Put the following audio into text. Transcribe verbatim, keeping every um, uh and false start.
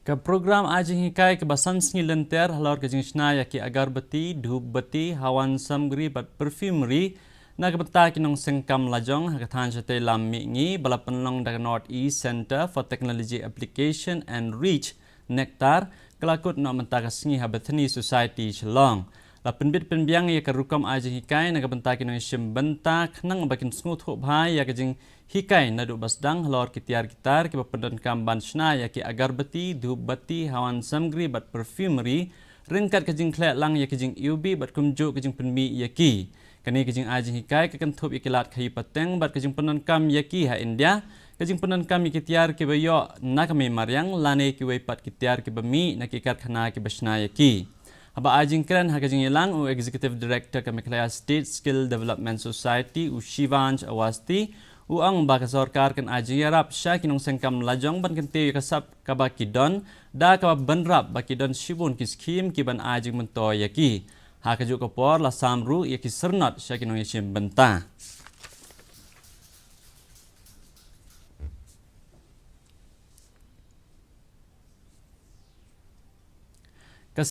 Ka program ai jinghikai kaba san sngi lynter halor ka jingshna ïa ki agarbati, dhupbati, hawan samgri bad perfumery na ka bynta ki nongseng kam lajong ha ka thaiñ shatei lam mihngi ba la pynlong da ka North East Centre for Technology Application and Reach, NECTAR, ka la kut noh mynta ka sngi ha Bethany Society, Shillong. La pynbit pynbiang ïa ka rukom ai jinghikai na ka bynta ki nongshim bynta khnang ba kin sngewthuh bha ïa ka jinghikai naduh ba sdang halor ki tiar ki tar kiba pyndonkam ban shna ïa ki agarbati, dhupbati, hawan samgri bad perfumery, ryngkat ka jingkhleh lang ïa ka jingïohi bad kumjuh ka jingpynmih ïa ki. Kane ka jingai jinghikai ka kynthup ïa ki lad khaïi pateng bad ka jingpyndonkam ïa ki ha India, ka jingpyndonkam ïa ki tiar kiba ïoh na ka mei mariang lane kiwei pat ki tiar kiba mih na ki karkhana kiba shna ïa ki. Haba ai jingkren ha ka jingïalang, u Executive Director ka Meghalaya State Skill Development Society, u Shivansh Awasthi, u ong ba ka sorkar kan ai jingïarap sha ki nongseng kam lajong ban kyntiew ïa ka sap kaba ki don, da kaba bynrap ba ki don shibun ki skhim kiban ai jingmyntoi ïa ki. Ha kajuh ka por la sam ruh ïa ki syrnot sha ki nongïashim bynta.